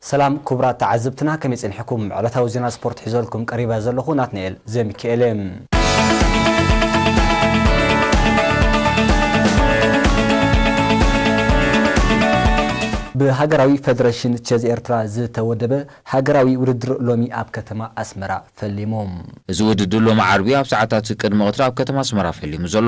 ሰላም ክቡራት ተዓዘብትና፣ ከመይ ጸኒሕኩም? ዕለታዊ ዜና ስፖርት ሒዘልኩም ቀሪበ ዘለኹ ናትናኤል ዘሚካኤል እየ። ብሃገራዊ ፌደሬሽን ቸዝ ኤርትራ ዝተወደበ ሃገራዊ ውድድር ሎሚ ኣብ ከተማ ኣስመራ ፈሊሙ። እዚ ውድድር ሎሚ ዓርቢ ኣብ ሰዓታት ቅድሚ ቀትሪ ኣብ ከተማ ኣስመራ ፈሊሙ ዘሎ።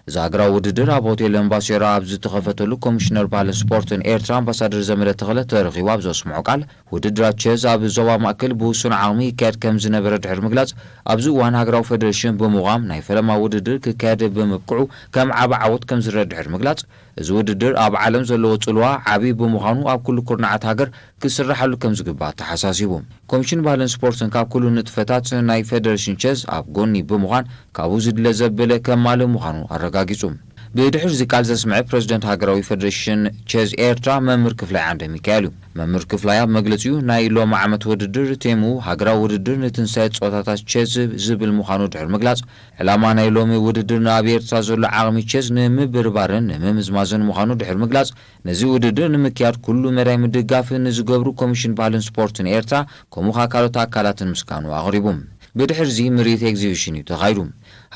እዚ ሃገራዊ ውድድር ኣብ ሆቴል ኤምባሲዮራ ኣብ ዝተኸፈተሉ፣ ኮሚሽነር ባህልን ስፖርትን ኤርትራ ኣምባሳደር ዘመደ ተኽለ ተረኺቡ ኣብ ዘስምዖ ቃል፣ ውድድራት ቸዝ ኣብ ዞባ ማእከል ብውሱን ዓቕሚ ይካየድ ከም ዝነበረ ድሕሪ ምግላጽ፣ ኣብዚ እዋን ሃገራዊ ፌደሬሽን ብምዃም ናይ ፈለማ ውድድር ክካየድ ብምብቅዑ ከም ዓቢ ዓወት ከም ዝረአ ድሕሪ ምግላጽ፣ እዚ ውድድር ኣብ ዓለም ዘለዎ ጽልዋ ዓቢ ብምዃኑ ኣብ ኩሉ ኩርናዓት ሃገር ክስራሓሉ ከም ዝግባእ ተሓሳሲቡ። ኮሚሽን ባህልን ስፖርትን ካብ ኩሉ ንጥፈታት ናይ ፌደሬሽን ቸዝ ኣብ ጎኒ ብምዃን ካብኡ ዝድለ ዘበለ ከማልእ ምዃኑ ኣረጋጊጹ። ብድሕሪ እዚ ቃል ዘስምዐ ፕረዚደንት ሃገራዊ ፌደሬሽን ቸዝ ኤርትራ መምህር ክፍላይ ዓንደ ሚካኤል እዩ። መምህር ክፍላይ ኣብ መግለጺኡ ናይ ሎሚ ዓመት ውድድር ቴምኡ ሃገራዊ ውድድር ንትንሳኤ ጸወታታት ቸዝ ዝብል ምዃኑ ድሕሪ ምግላጽ፣ ዕላማ ናይ ሎሚ ውድድር ንኣብ ኤርትራ ዘሎ ዓቕሚ ቸዝ ንምብርባርን ንምምዝማዝን ምዃኑ ድሕሪ ምግላጽ፣ ነዚ ውድድር ንምክያድ ኩሉ መዳይ ምድጋፍ ንዝገብሩ ኮሚሽን ባህልን ስፖርትን ኤርትራ ከምኡ ከኣ ካልኦት ኣካላትን ምስጋኑ ኣቕሪቡ። ብድሕርዚ ምርኢት ኤግዚቢሽን እዩ ተኻይዱ።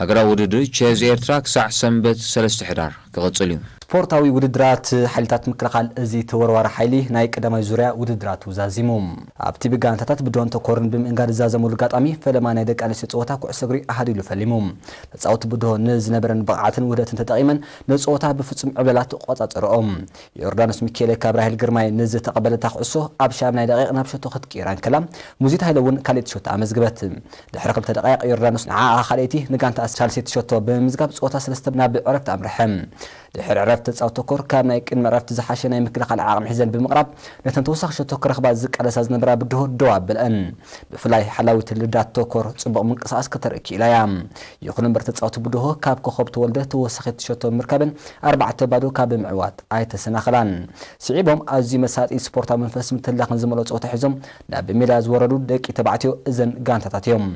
ሃገራዊ ውድድር ቸዝ ኤርትራ ክሳዕ ሰንበት ሰለስተ ሕዳር ክቕጽል እዩ። ስፖርታዊ ውድድራት ሓይልታት ምክልኻል እዚ ተወርዋሪ ሓይሊ ናይ ቀዳማይ ዙርያ ውድድራቱ ዛዚሙ። ኣብቲ ብጋንታታት ብድሆን ተኮርን ብምእንጋድ ዝዛዘመሉ ኣጋጣሚ፣ ፈለማ ናይ ደቂ ኣንስትዮ ጸወታ ኩዕሶ እግሪ ኣሃዲሉ ፈሊሙ። ተጻወቲ ብድሆ ንዝነበረን ብቕዓትን ውህደትን ተጠቒመን ነቲ ጸወታ ብፍጹም ዕብለላ ተቖጻጸርኦ። ዮርዳኖስ ሚካኤለ ካብ ራሄል ግርማይ ንዝተቐበለታ ኩዕሶ ኣብ ሻምናይ ደቂቕ ናብ ሸቶ ክትቅይራ እንከላ፣ ሙዚት ሃይለ እውን ካልኣይቲ ሸቶ ኣመዝግበት። ድሕሪ ክልተ ደቂቕ ዮርዳኖስ ንዓኣ ካልኣይቲ፣ ንጋንታ ቻልሲ ትሸቶ ብምምዝጋብ ጸወታ ሰለስተ ናብ ዕረፍቲ ኣምርሐ። ድሕሪ ዕረፍቲ ተጻወቲ ተኮር ካብ ናይ ቅድሚ ዕረፍቲ ዝሓሸ ናይ ምክልኻል ዓቕሚ ሒዘን ብምቕራብ፣ ነተን ተወሳኺ ሸቶ ክረኽባ ዝቃለሳ ዝነበራ ብድሆ ደው ኣብለአን። ብፍላይ ሓላዊት ልዳት ተኮር ጽቡቕ ምንቅስቓስ ከተርኢ ክኢላ እያ። ይኹን እምበር ተጻወቲ ብድሆ ካብ ኮኸብ ተወልደ ተወሳኺት ሸቶ ብምርካበን ኣርባዕተ ባዶ ካብ ምዕዋት ኣይተሰናኸላን። ስዒቦም ኣዝዩ መሳጢ ስፖርታዊ መንፈስ ምትላኽን ዝመልኦ ጸወታ ሒዞም ናብ ሜዳ ዝወረዱ ደቂ ተባዕትዮ እዘን ጋንታታት እዮም።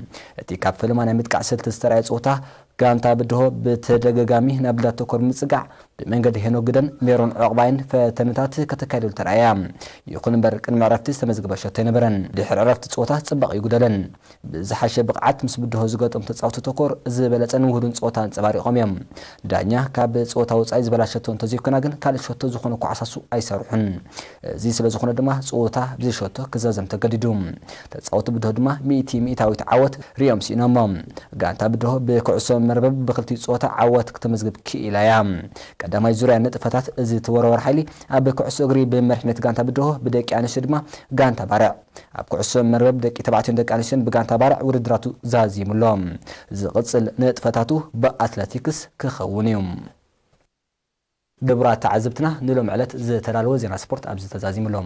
እቲ ካብ ፈለማ ናይ ምጥቃዕ ስልቲ ዝተራእየ ጸወታ፣ ጋንታ ብድሆ ብተደጋጋሚ ናብ ልዳት ተኮር ብምጽጋዕ፣ ብመንገዲ ሄኖክ ግደን ሜሮን ዑቕባይን ፈተነታት ከተካይደሉ ተራእያ። ይኹን እምበር ቅድሚ ዕረፍቲ ዝተመዝገበ ሸቶ ኣይነበረን። ድሕሪ ዕረፍቲ ጸወታ ጽባቐ ይጉደለን። ብዝሓሸ ብቕዓት ምስ ብድሆ ዝገጠሙ ተጻወቲ ተኮር ዝበለጸን ውሁድን ጸወታ ኣንጸባሪቖም እዮም። ዳኛ ካብ ጸወታ ወጻኢ ዝበላ ሸቶ እንተዘይኮና ግን ካልእ ሸቶ ዝኾነ ኳዕሳሱ ኣይሰርሑን። እዚ ስለ ዝኾነ ድማ ጸወታ ብዘይ ሸቶ ክዛዘም ተገዲዱ። ተጻወቲ ብድሆ ድማ ሚእቲ ሚእታዊት ዓወት ርእዮም ስኢኖሞ። ጋንታ ብድሆ ብኩዕሶ መርበብ ብክልቲኡ ጸወታ ዓወት ክተመዝግብ ክኢላ እያ። ቀዳማይ ዙርያ ንጥፈታት እዚ ተወርዋሪ ሓይሊ ኣብ ኩዕሶ እግሪ ብመሪሕነት ጋንታ ብድሆ፣ ብደቂ ኣንስትዮ ድማ ጋንታ ባርዕ። ኣብ ኩዕሶ መርበብ ደቂ ተባዕትዮን ደቂ ኣንስትዮን ብጋንታ ባርዕ ውድድራቱ ዛዚሙ ኣሎ። ዝቕጽል ንጥፈታቱ ብኣትለቲክስ ክኸውን እዩ። ክቡራት ተዓዘብትና፣ ንሎም ዕለት ዝተዳለወ ዜና ስፖርት ኣብዚ ተዛዚሙ ኣሎ።